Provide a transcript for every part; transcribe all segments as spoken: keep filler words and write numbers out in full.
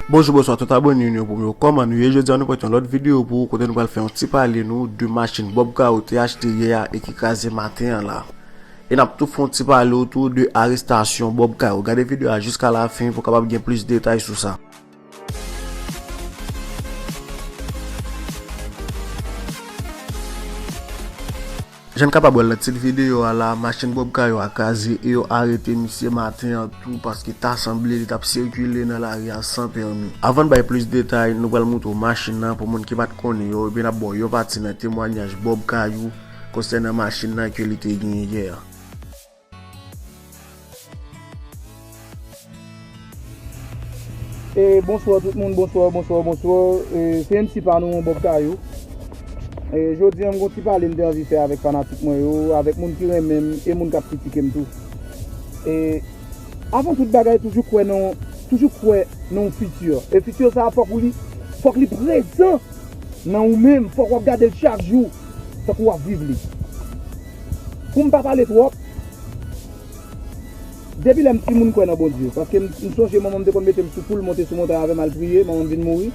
Bonjou, bonswa tout abòne nou yo, pou yo kòman nou ye. Jodi a nou pote yon lòt videyo pou ou, kote nou pral fè yon ti pale nou de machin Bob Kayou te achte yè a e ki kraze maten an la. E n ap tou fè yon ti pale otou de arestasyon Bob Kayou. Gade videyo a jiska lafen pou w kapab gen plis detay sou sa. Jan n kapab wè l nan tit videyo a la, machin Bob Kayou a kraze e yo arete misye maten an tou paske ta sanble li t ap sikile nan lari a san pèmi. Avan n bay plis detay, nou pral montre w machin nan pou moun ki pa t konnen yo, epi n ap ba w yon pati nan temwayaj Bob Kayou konsènan machin nan ke li te genyen yè a. E, bonswa tout moun, bonswa, bonswa, bonswa. E, se M C pa nou an, Bob Kayou. E, jodi a, m gon ti pale m te anvi fè avèk fanatik mwen yo, avèk moun ki renmen m e moun k ap kritike m tou. E, avan tout bagay, toujou kwè nan, toujou kwè nan yon fiti. E fiti sa a, fòk ou li, fòk li prezan nan ou menm, fòk w ap gade l chak jou, tankou w ap viv li. Pou m pa pale twòp, depi lè m timoun m kwè nan Bondye, paske m, m sonje manman m te konn mete m sou poul monte sou montay avè m al priye, manman m vin mouri.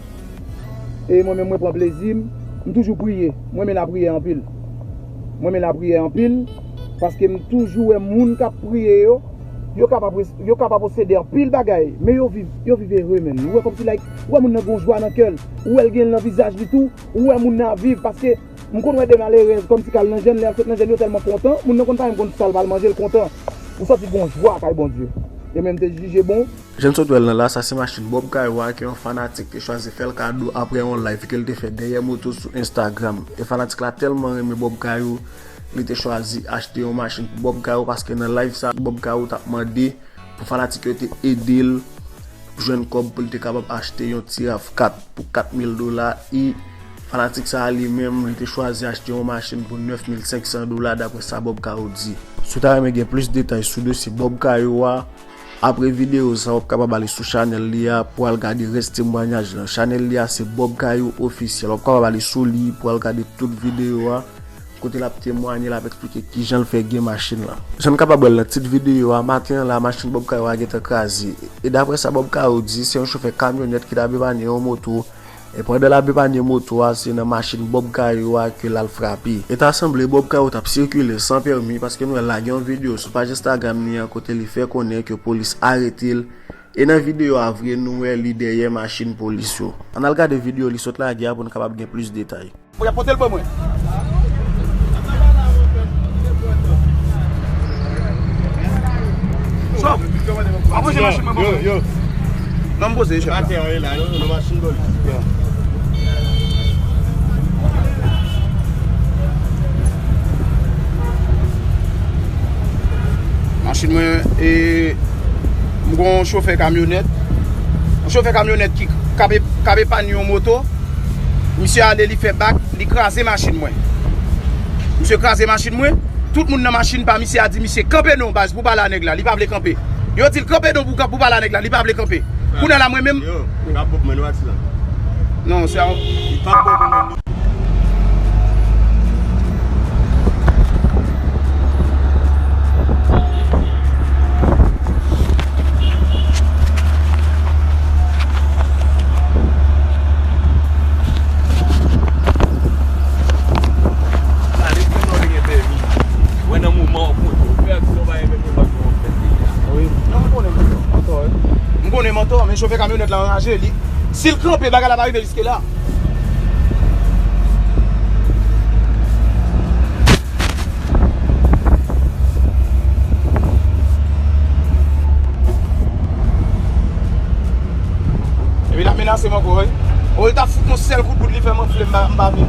E mwen menm mwen pran plezi m, m toujou priye, mwen renmen lapriyè anpil. Mwen renmen lapriyè anpil, paske m toujou wè moun k ap priye yo, yo kapab, yo kapab posede anpil bagay, men yo viv, yo viv ere, menn. Ou wè kòmsi, like, ou wè moun nan gon jwa nan kè l, ou wè l gen l nan vizaj li tou, ou wè moun nan ap viv, paske m konn wè de malerèz, kòmsi k al nan jèn, lè y al sot nan jèn, yo tèlman kontan, moun nan konn pa menm konn sa l pral manje, l kontan. Ou santi gon jwa kay Bondye. E menm te jije bon. Jan n sot wè l nan la, sa se machin Bob Kayou a ke yon fanatik te chwazi fè l kado apre yon live ke l te fè dèyè moto sou Instagram. E fanatik la tèlman renmen Bob Kayou, li te chwazi achte yon machin pou Bob Kayou paske nan live sa, Bob Kayou t ap mande pou fanatik yo te ede l jwenn kòb pou l te kapab achte yon ti rav kat pou kat mil dola. E fanatik sa a li menm, li te chwazi achte yon machin pou nèf mil senk san dola, daprè sa Bob Kayou di. Si w ta renmen gen plis detay sou dosye Bob Kayou a, apre videyo sa, w ap kapab ale sou chanèl li a pou al gade rès temwayaj lan. Chanèl li a se Bob Kayou Ofisyèl. W ap kapab ale sou li pou al gade tout videyo a. Kote l ap temwanye, l ap eksplike kijan l fè gen machin lan. Jan n kapab wè l nan tit videyo a, maten an la, machin Bob Kayou a gentan kraze. E daprè sa Bob Kayou di, se yon chofè kamyonèt ki t ap epanye yon moto. E pandan l ap epanye moto a, se nan machin Bob Kayou a ke l al frape. E ta sanble Bob Kayou t ap sikile san pèmi, paske nou wè l lage yon videyo sou paj Instagram li an kote li fè konnen ke polis arete l. E nan videyo a vre, nou wè li dèyè machin polis yo. Ann al gade videyo li sot lage a pou n kapab gen plis detay. Pou y ap pote l ban mwen. Chòf, w ap ranje machin mwen ban mwen. Yo, yo. Non, m poze, chèf. Atè an, e la, yo, nan machin ban li. Machin mwen, e, m gon chofè kamyonèt. Yon chofè kamyonèt ki k ap, k ap epanye yon moto. Misye ale, li fè bak, li kraze machin mwen. Misye kraze machin mwen. Tout moun nan machin pa misye a di misye, "Kanpe non, baz, pou pale a nèg la." Li pa vle kanpe. Yo di l, "Kanpe non pou, pou pale a nèg la." Li pa vle kanpe. Kounye a la, mwen menm. Yo, li pa bon pou mwen, non, ati la. Non, se a. Li pa bon pou mwen. Wi. Non, m konnen mantò, wi. M konnen mantò, men chofè kamyonèt la anraje, li, si l kanpe, bagay la pa rive jiske la. Epi l ap menase m ankò, wi. O, li t ap fout m yon sèl kout bout, li fè m anfle, m pa, m pa vin.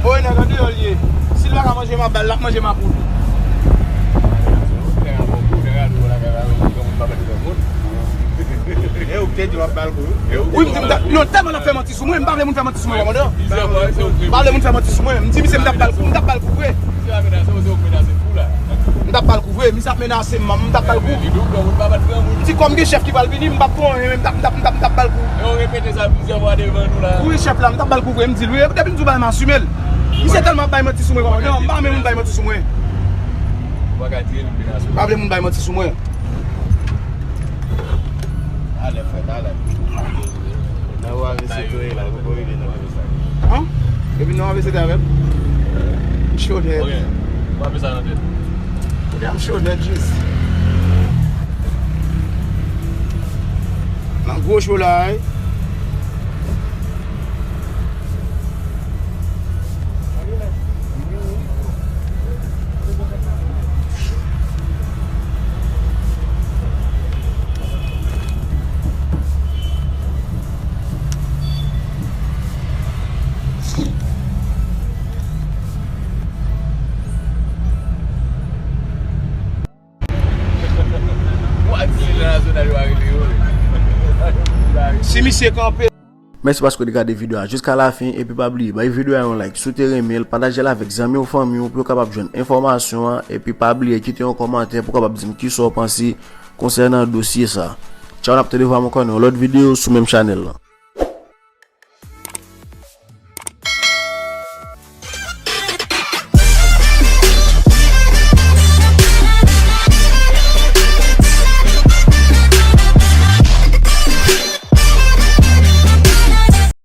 O, e nèg andeyò l ye. Si l pa ka manje mapout, l ap manje mapout. E ou ki te di w ap ba l kou? Wi, m di m ta, non, tèlman l ap fè manti sou mwen, m pa vle moun fè manti sou mwen, kòmandan. M pa vle moun fè manti sou mwen. M di misye m t ap ba l kou, m t ap ba l kou vre. M t ap ba l kou vre, misye ap menase m, m t ap ba l kou. M di kòm gen chèf ki pral vini, m p ap fè anyen, men m t ap, m t ap, m t ap, m t ap ba l kou. Wi, chèf la, m t ap ba l kou vre, m di l wi, depi m di w bagay m asime l. Misye tèlman ap bay manti sou mwen, kòmandan, m pa renmen moun bay manti sou mwen. M pa vle moun bay manti sou mwen. Talè, frè, talè. Ap eseye avè m. M cho nèt. Ok. W ap sa nan tèt. Kounye a m cho nèt jis. Nan gwo cho la, wi. Si misye kanpe. Mèsi paske w te gade videyo a jiska lafen, epi pa bliye bay videyo a yon like si w te renmen l, pataje l avèk zanmi w, fanmi w, pou yo kapab jwenn enfòmasyon an, epi pa bliye kite yon kòmantè pou w kapab di m kisa w panse konsènan dosye sa. Tchaw, n ap tande vwa m ankò nan yon lòt videyo sou menm chanèl lan.